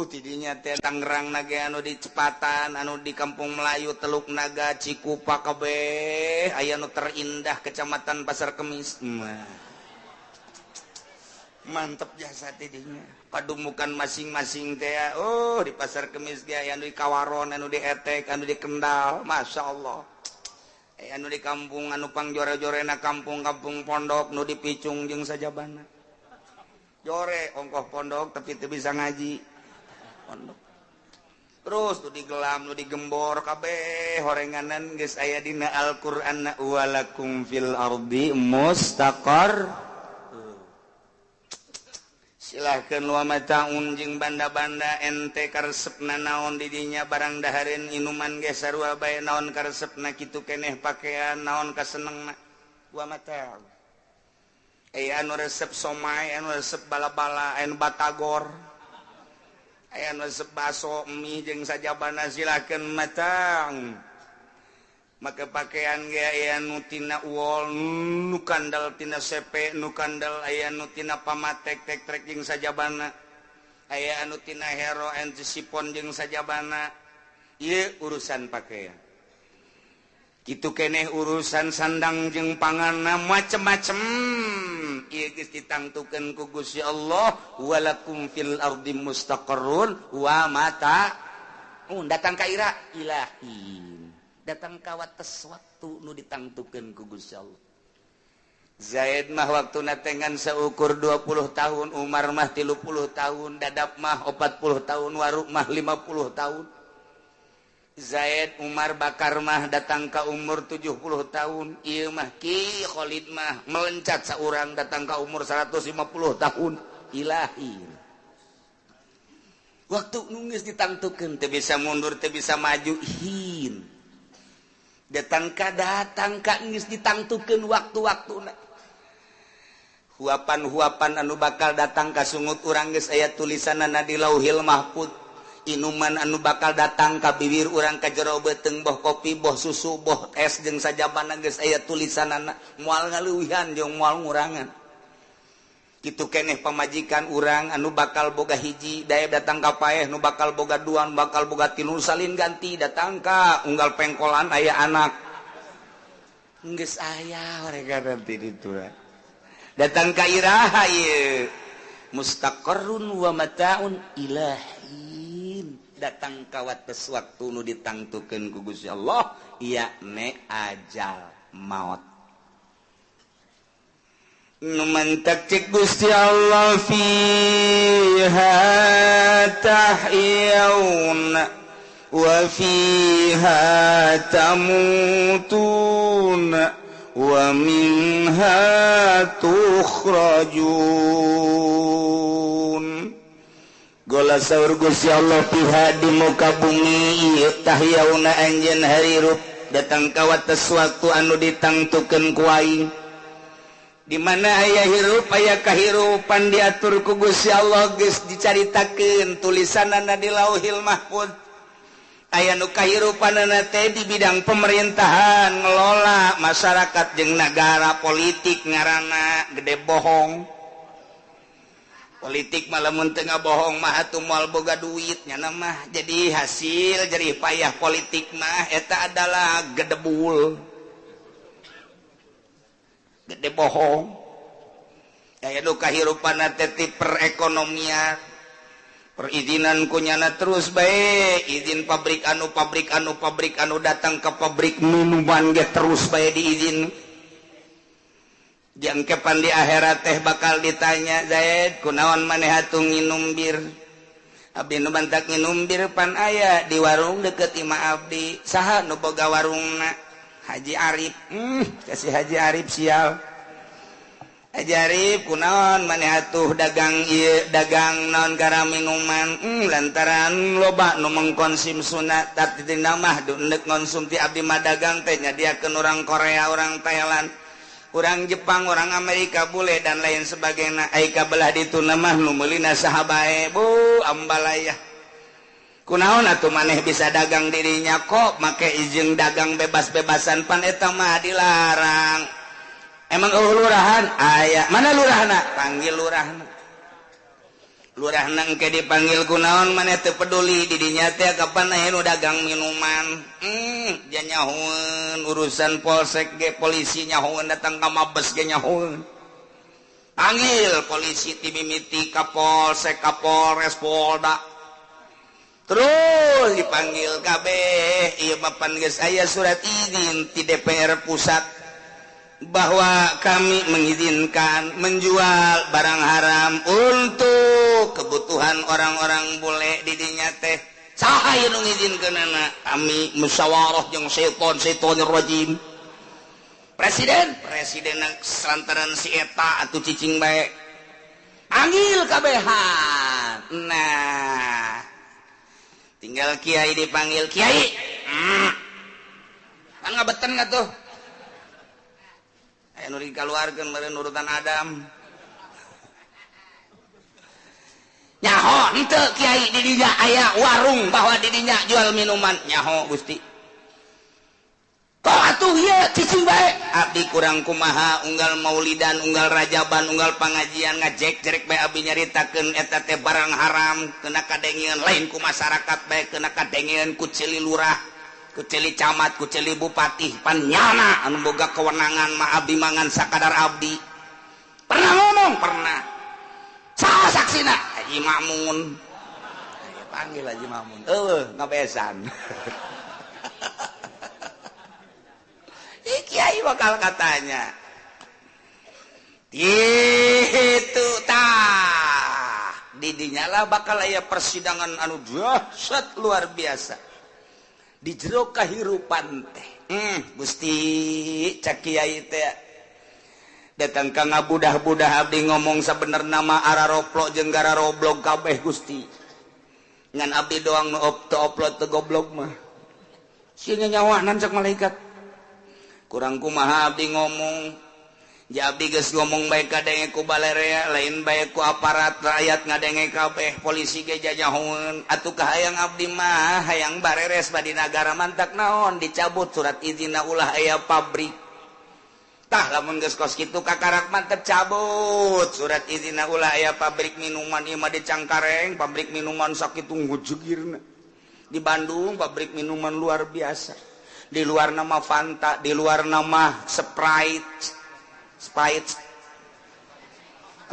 Tidinya teh Tangerang nage anu di Cepatan, anu di Kampung Melayu, Teluk Naga, Cikupa kabeh, aya nu terindah Kecamatan Pasar Kemis. Mantep jasa tidinya. Padumukan masing-masing teh, oh di Pasar Kemis ge aya anu di Kawaron, anu di Etek, anu di Kendal, Masya Allah. Anu di kampung anu pangjore-jorena kampung-kampung pondok nu dipicung jeung sajabana. Jore ongkoh pondok tapi teu bisa ngaji. Pondok. Terus nu digelam, nu digembor, kabeh horenganan geus aya dina Al-Qur'an, walakum fil ardi mustaqar. Silahkan, wa mataun jeung banda-banda ente karesepna naon didinya, barang dahareun, inuman ge sarua bae, naon karesepna kitu keneh, pakaian naon kasenengna, wa mataun. Aya anu resep somai, anu resep bala-bala, anu batagor, aya anu resep baso, mie jeung sajabana, silakan, mataun. Maka pakaian ge aya nu tina wol, nu kandel tina sepe, nu kandel aya nu tina pamatek tek trek jeung sajabana, aya anu tina hero antisipon jeung sajabana. Ieu urusan pakaian. Kitu keneh urusan sandang jeung panganna, macem-macem. Ieu geus ditangtukeun ku Gusti Allah, walakum fil ardi mustaqarrun wa mata datang ka ira ilahi, datang ka wates waktu nu ditangtukeun ku Gusti Allah. Zaid mah waktu natengan seukur 20 tahun, Umar mah 30 tahun, Dadap mah 40 tahun, Waruk mah 50 tahun. Zaid, Umar, Bakar mah datang ke umur 70 tahun. Ieu mah Ki Khalid mah melencat seorang datang ke umur 150 tahun. Ilahi, waktu nu geus ditangtukeun teu bisa mundur, teu bisa maju. Hin datang ka, datang ka geus ditangtukeun waktu-waktuna. Huapan-huapan anu bakal datang ka sungut urang geus aya tulisanana di Lauhil Mahfud. Inuman anu bakal datang ka bibir urang, ka jero beuteung, boh kopi, boh susu, boh es jeung sajabana, geus aya tulisanana, moal ngaleuwihan jeung moal ngurangan. Kitu keneh pamajikan urang anu bakal boga hiji daya datang ka paeh, nu bakal boga dua, nu bakal boga tilu, salin ganti, datang ka unggal pengkolan aya anak, geus aya mereka nanti ditu. Datang ka iraha ieu? Mustaqarrun wa mataun ilahin, datang ka wates waktu nu ditangtukeun ku Gusti Allah, yakni ajal maut. Nu mantak cek Gusti Allah, fiha tahyauna wa fiha tamutuna wa minha tukhrajun. Gola saur Gusti Allah, fiha di muka bumi ieu, tahyauna anjeun harirup, datang ka wates waktu anu ditangtukeun ku aing. Di mana aya hirup, aya kahirupan diatur ku Gusti Allah, geus dicaritakeun tulisanana di Lauhil Mahfud. Aya nu kahirupanana teh di bidang pemerintahan, ngelola masyarakat jeung nagara, politik ngaranna, gede bohong. Politik malah mun teu ngabohong mah atuh moal boga duit nya mah. Jadi hasil jerih payah politik mah eta adalah gedebul, gede bohong. Aya nu kahirupan teh ti perekonomian, perizinan kunyana terus bae, izin pabrik anu, pabrik anu, pabrik anu, datang ke pabrik minuman ge terus bae diizin. Jangkepan di akhirat teh bakal ditanya, "Zaid, kunaon maneh atuh nginum bir?" "Abdi nu mantak nginum bir pan aya di warung deket imah abdi." "Saha nu boga warungna?" "Haji Arif." Kasih Haji Arif sial. "Haji Arif, kunaon maneh atuh dagang ieu, dagang naon gara minuman?" Lantaran loba nu mengkonsumsuna, tapi mah ndek ngonsumti abdi mah dagang teh nyadiakeun orang Korea, orang Thailand, orang Jepang, orang Amerika, bule dan lain sebagainya. Ai ka belah ditu mah nu meulina saha bae, bu ambalaya." "Kunaon atuh maneh bisa dagang dirinya, kok make izin dagang bebas-bebasan, pan eta mah dilarang?" "Emang euweuh lurahan?" "Aya." "Mana lurahna? Panggil lurahna." Lurahna engke dipanggil, "Kunaon maneh teu peduli didinya teh kapan aya nu dagang minuman?" Nyahoeun urusan polsek ge, polisi nyahoeun, datang ka Mabes ge nyahoeun. Panggil polisi ti mimiti Kapolsek, Kapolres, Polda, terus dipanggil kabeh. Ieu mah pan geus aya surat izin ti DPR pusat bahwa kami mengizinkan menjual barang haram untuk kebutuhan orang-orang bule didinya teh. Saha ieu nu ngizinkeunana? Kami musyawarah jeung setan, setanir rajim. Presiden, presiden lantaran si eta atuh cicing bae. Panggil kabehan. Nah, tinggal kiai dipanggil kiai. Kan ngabeten nggak tuh? Aya nu dikaluarkeun meureun urutan Adam. Nyaho henteu kiai di dinya aya warung bahwa di dinya jual minuman. Nyaho Gusti. Kok atuh ieu cicing bae? Abdi kurang kumaha unggal maulidan, unggal rajaban, unggal pangajian ngajek-jerek bae abdi nyaritakeun eta teh barang haram, kena kadengeun lain ku masyarakat bae, kena kadengeun ku ceuli lurah, ku ceuli camat, ku ceuli bupati, panyana anu boga kewenangan mah abdi mangan sakadar abdi. Pernah ngomong? Pernah. Saha saksina? Haji Makmun. Ayo panggil Haji Makmun. Eueuh, ngabesan. Kiai bakal katanya itu tah didinya lah bakal aya persidangan anu dahsyat luar biasa di jero kahirupan teh. Gusti cak kiai teh datang ka ngabudah-budah abdi ngomong sabenerna mah araroplok jeung gararoblog kabeh Gusti, ngan abdi doang nu teu oplot teu goblok mah sieun nyawanan cak malaikat. Kurang kumaha abdi ngomong, ja abdi geus ngomong bae kadenge ku balerea, lain bae ku aparat rakyat ngadenge kabeh, polisi ge jajahoeun. Atuh kahayang abdi mah hayang bareres badi nagara mantak naon dicabut surat izinna ulah aya pabrik. Tah lamun geus kos kitu kakarak mantep cabut surat izinna ulah aya pabrik minuman ieu mah di Cangkareng, pabrik minuman sakitu ngujegirna. Di Bandung pabrik minuman luar biasa. Di luar nama Fanta, di luar nama Sprite, Sprite.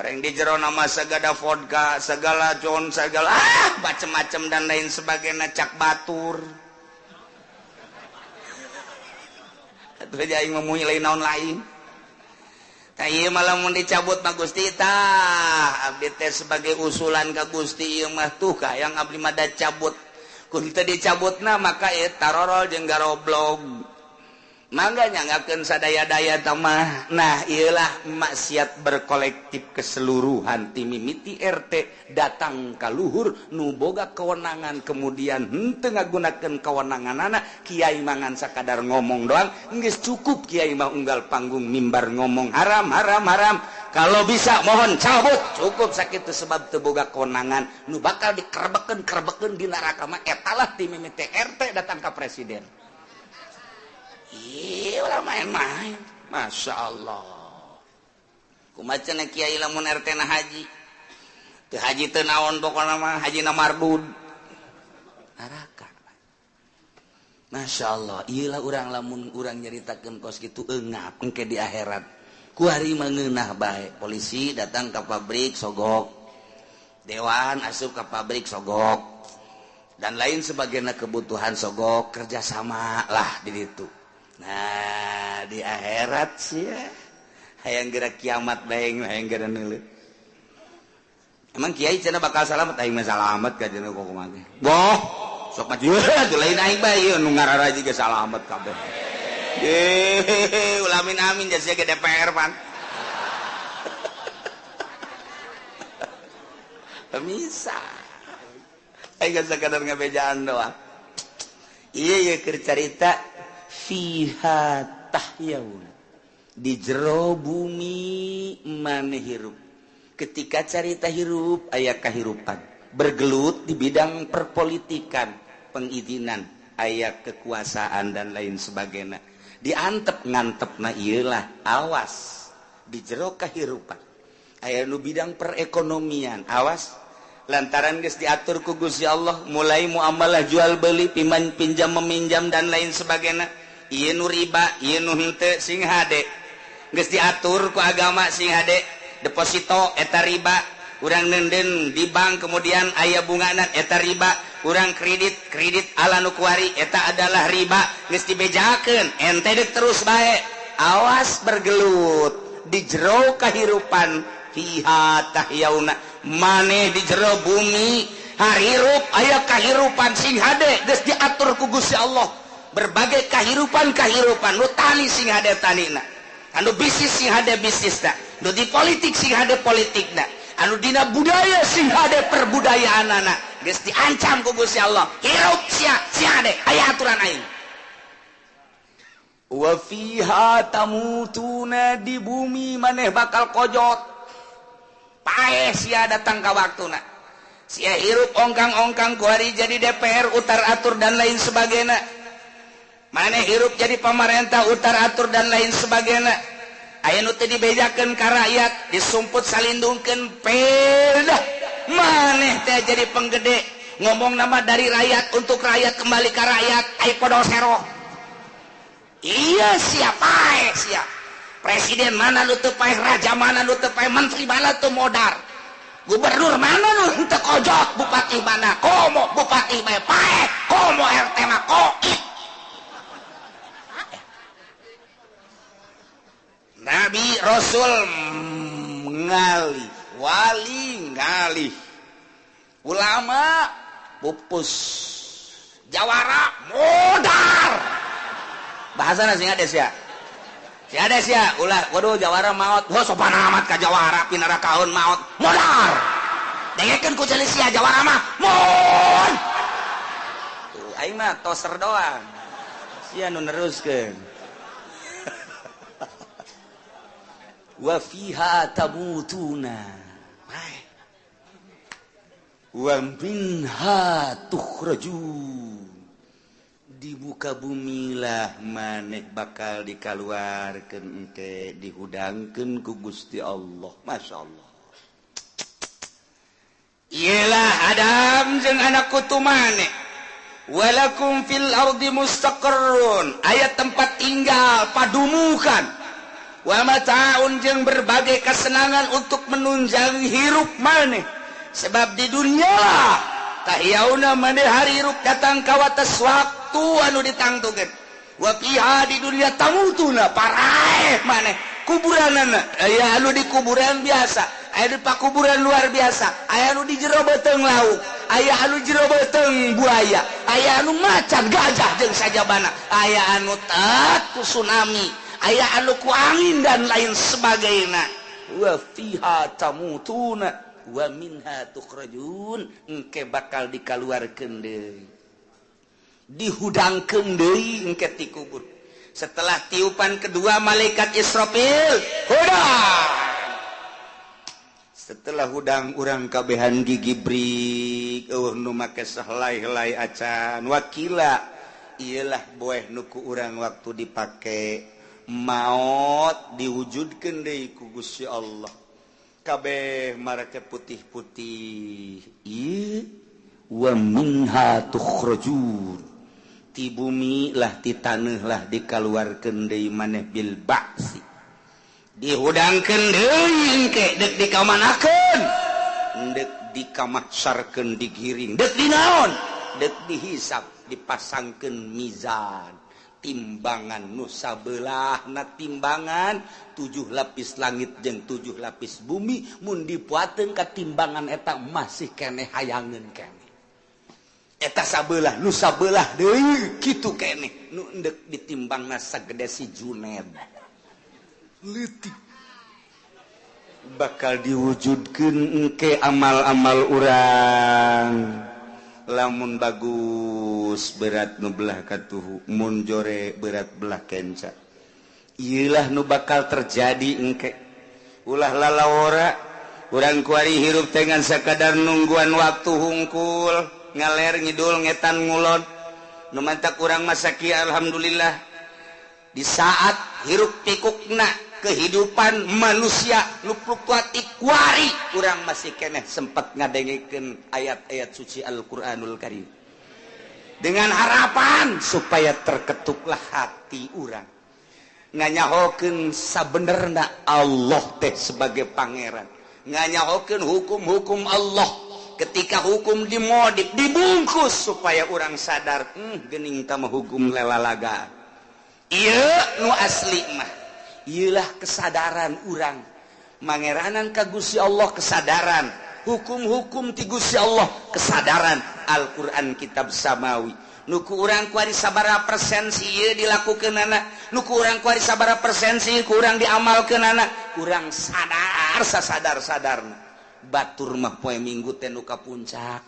Orang di jero nama segala vodka, segala John, segala macem-macem dan lain sebagainya cak batur. Atuh aja aing mah lain naon lain. Tah ieu mah lamun dicabut mah Gusti tah abdi teh sebagai usulan ka Gusti ieu mah tuh hayang abdi mah da cabut. Kun teu dicabutna maka ieu tarorol jeung garoblog. Mangga nyanggakeun sadaya-daya tamah. Nah, ieulah maksiat berkolektif keseluruhan ti mimiti RT datang ka luhur nu boga kewenangan kemudian henteu ngagunakeun kewenanganana kiai mangan sakadar ngomong doang geus cukup kiai mah unggal panggung mimbar ngomong haram haram haram. Kalau bisa mohon cabut, cukup sakitu sebab teu boga kewenangan nu bakal dikerebekeun-kerebekeun di neraka mah etalah ti mimiti RT datang ka presiden. Iya, ulah main-main. Masya Allah. Kumaha cenah kiai lamun RT na haji. Teu haji teu naon pokona mah haji na mardud. Neraka. Masya Allah, ieu lah urang lamun urang nyaritakeun kos kitu eungap engke di akhirat. Kuari mah ngeunah bae. Polisi datang ka pabrik sogok. Dewan asup ka pabrik sogok. Dan lain sebagainya kebutuhan sogok kerjasama lah di ditu. Nah di akhirat sih ya hayang gerak kiamat bae hayang gerak neuleut. Emang kiai cenah bakal salamet aing mah salamet ka cenah kok kumaha teh. Boh, sok mah ieu lain aing bae ieu nu ngararaji ge salamet kabeh. Ye, ulamin amin jasa ge DPR pan. Pemisah. Aing geus sakadar ngabejaan doang. Ieu ye keur carita fiha tahyaun, di jero bumi maneh hirup. Ketika carita hirup aya kahirupan, bergelut di bidang perpolitikan, pengizinan, aya kekuasaan dan lain sebagainya. Diantep ngantepna ieulah, awas di jero kahirupan. Aya nu bidang perekonomian, awas lantaran geus diatur ku Gusti Allah mulai muamalah jual beli, pinjam meminjam dan lain sebagainya. Ieu nu riba, ieu nu henteu sing hade. Geus diatur ku agama sing hade. Deposito eta riba, urang nenden di bank kemudian aya bungana eta riba, urang kredit, kredit ala nu kuari eta adalah riba. Geus dibejakeun, ente deuk terus bae. Awas bergelut di jero kahirupan fiha tahyauna. Maneh di jero bumi Hirup aya kahirupan sing hade geus diatur ku Gusti Allah. Berbagai kahirupan-kahirupan nu tani sing hade tanina, anu bisnis sing hade bisnisna, nu di politik sing hade politikna, anu dina budaya sing hade perbudayaanana. Geus diancam ku Gusti Allah. Hirup sia sing hade aya aturan aing. Wa fiha tamutuna, di bumi maneh bakal kojot. Paeh sia datang ka waktuna. Sia hirup ongkang-ongkang kuari jadi DPR utar atur dan lain sebagainya. Maneh hirup jadi pamarentah utar atur dan lain sebagainya. Aya nu teu dibejakeun ka rakyat, disumput salindungkeun pedah. Maneh teh jadi penggede, ngomong nama dari rakyat untuk rakyat kembali ka rakyat, ai podol seroh. Iya siapa siap. Presiden mana nu teu paeh, raja mana nu teu paeh, menteri mana teu modar, gubernur mana nu teu kojot, bupati mana komo bupati bae paeh, komo RT mah koit. Nabi Rasul ngalih, wali ngalih, ulama pupus, jawara modar. Bahasana sing ades ya. Si ades ya, ulah waduh jawara maot. Heuh sopan amat ka jawara pinara kaun maot. Modar. Dengekeun ku ceuli sia jawara mah. Mon. Tuh aing mah toser doang. Sia nu neruskeun. Wa fiha tamutuna. Wa minha tukhrajun. Di muka bumilah maneh bakal dikaluarkeun engke dihudangkeun ku Gusti Allah. Masya Allah. Iyalah Adam jeung anak kutu maneh. Walakum fil ardi mustaqarrun. Aya tempat tinggal padumukan. Wa mata'un jeung berbagai kesenangan untuk menunjang hirup maneh. Sebab di dunia lah tahyauna maneh hari hirup datang ka wates waktu anu ditangtukeun. Wa fiha di dunia tamutuna paraeh maneh kuburanana. Aya anu di kuburan biasa, aya di pakuburan luar biasa, aya anu di jero beuteung lauk, aya anu jero beuteung buaya, aya anu macan gajah jeung sajabana, aya anu tat ku tsunami, aya anu ku angin dan lain sebagainya. Wa fiha tamutuna wa minha tukhrajun. Engke bakal dikaluarkeun deui, dihudangkeun deui engke ti kubur. Setelah tiupan kedua malaikat Israfil, hudang. Setelah hudang urang kabehan gigi brik, eueuh nu make sahelai-helai acan. Wakila iyalah boeh nu ku urang waktu dipake maot diwujudkeun deui ku Gusti Allah. Kabeh marake putih-putih. Ieu wa minha tukhrajun. Ti bumi lah ti taneuh lah dikaluarkeun deui maneh bil ba'si. Dihudangkeun deui engke deuk dikamanakeun, deuk dikamaksarkeun digiring, deuk dinaon, deuk dihisab, dipasangkeun mizan. Timbangan nu sabelahna timbangan 7 lapis langit jeung 7 lapis bumi, mun dipuateun ka timbangan eta masih keneh hayangeun keneh. Eta sabelah nu sabelah deui kitu keneh nu endek ditimbangna sagede si Juned. Leutik. Bakal diwujudkeun engke amal-amal urang. Lamun bagus berat nu belah katuhu, mun jore berat belah kenca. Ieulah nu bakal terjadi engke. Ulah lalawora urang kuari hirup teh ngan sakadar nungguan waktu hungkul, ngaler ngidul ngetan ngulon. Nu mantak urang masaki alhamdulillah. Di saat hirup pikukna kehidupan manusia nu fluktuatif kuari, urang masih keneh sempat ngadengekeun ayat-ayat suci Al-Qur'anul Karim. Dengan harapan supaya terketuklah hati urang. Nganyahokeun sabenerna Allah teh sebagai pangeran. Nganyahokeun hukum-hukum Allah. Ketika hukum dimodif, dibungkus supaya urang sadar, geuning tah mah hukum lelalaga. Ieu nu asli mah. Iyalah kesadaran urang mangeranan ka Gusti Allah, kesadaran Hukum-hukum ti Gusti Allah, kesadaran Al-Qur'an kitab samawi. Nu ku urang kuari sabaraha persen sih ieu dilakukeunana? Nu ku urang kuari sabaraha persen sih ku urang diamalkeunana? Kurang sadar sasadar-sadarna. Batur mah poe Minggu teh nu ka Puncak,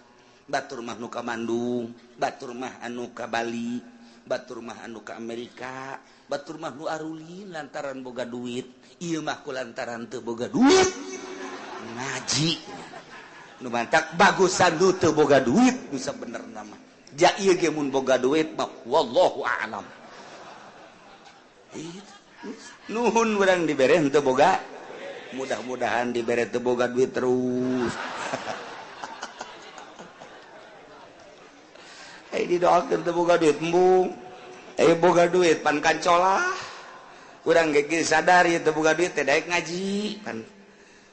batur mah nu ka Bandung, batur mah anu ka Bali, batur mah anu ka Amerika, batur mah nu arulin lantaran boga duit. Ieu mah ku lantaran teu boga duit ngaji. Nu mantak bagusan nu teu boga duit nu sabenerna mah. Ja ieu ge mun boga duit mah wallahu a'lam. Nuhun urang dibere henteu boga, mudah-mudahan dibere teu boga duit terus. Eh didoakeun teu boga duit embung. Eh boga duit pan kancolah. Urang ge sadar ieu teu boga duit teh daek ngaji. Pan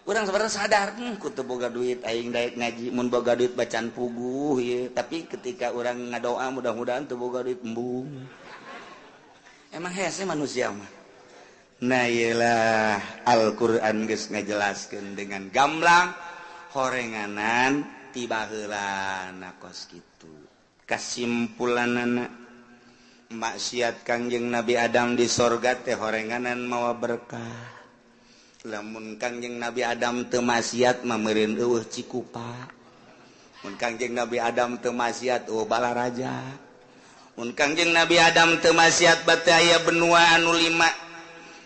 urang sebenarnya sadar, ku teu boga duit aing daek ngaji, mun boga duit bacaan puguh ieu. Tapi ketika urang ngadoa mudah-mudahan teu boga duit embung. Emang hese manusia mah. Nah iyalah Al-Qur'an geus ngajelaskeun dengan gamblang horenganan ti baheulana kos kitu. Kasimpulanana maksiat Kangjeng Nabi Adam di sorga teh horenganan mawa berkah. Lamun Kangjeng Nabi Adam teu maksiat mah meureun eueuh Cikupa. Mun Kangjeng Nabi Adam teu maksiat eueuh Balaraja. Mun Kangjeng Nabi Adam teu maksiat bate aya benua anu 5.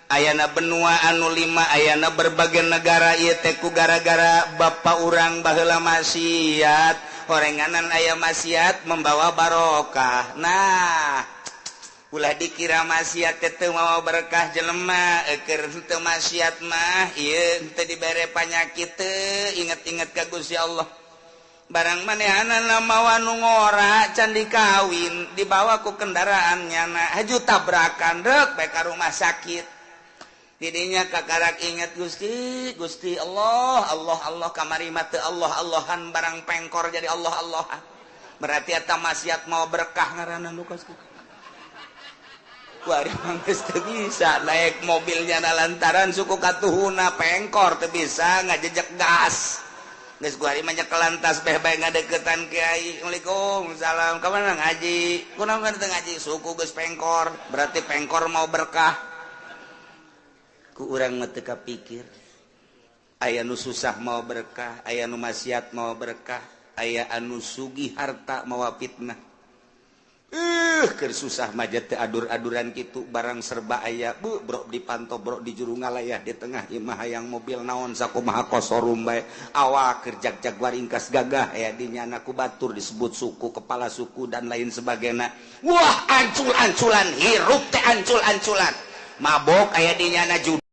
Ayana benua anu 5, ayana berbagai negara ieu teh ku gara-gara bapa urang baheula maksiat. Horenganan aya maksiat membawa barokah. Nah, ulah dikira maksiat teh teu mawa berkah jelema, keur teu maksiat mah ieu teu dibere panyakit teu inget-inget ka Gusti Allah. Barang manehanana mawa nu ngora can dikawin, dibawa ku kendaraan nyana, haju tabrakan reuk bae ka rumah sakit. Didinya kakarak inget Gusti, Gusti Allah, Allah, Allah kamari mah teu Allah Allahan barang pengkor jadi Allah Allahan. Berarti eta maksiat mau berkah ngaranna nu kos kitu. Kuari mah geus teu bisa naik mobilnya na lantaran suku katuhuna pengkor teu bisa ngajejek gas. Geus kuari mah nyekelan tas beh bae ngadeukeutan kiai. Waalaikumsalam. Ka mana ngaji? Kunaon teu ngaji? Suku geus pengkor, berarti pengkor mau berkah. Ku urang mah teu kapikir. Aya nu susah mau berkah, aya nu maksiat mau berkah, aya anu sugih harta mawa fitnah. Keur susah mah teu adur-aduran kitu barang serba aya, bu brok dipantau brok di juru ngalayah di tengah imah hayang mobil naon sakumaha kosorum bae. Awak keur jag-jag waringkas gagah aya di nyana ku batur disebut suku, kepala suku dan lain sebagainya. Wah, ancul-anculan hirup teh ancul-anculan. Mabok aya di nyana judi.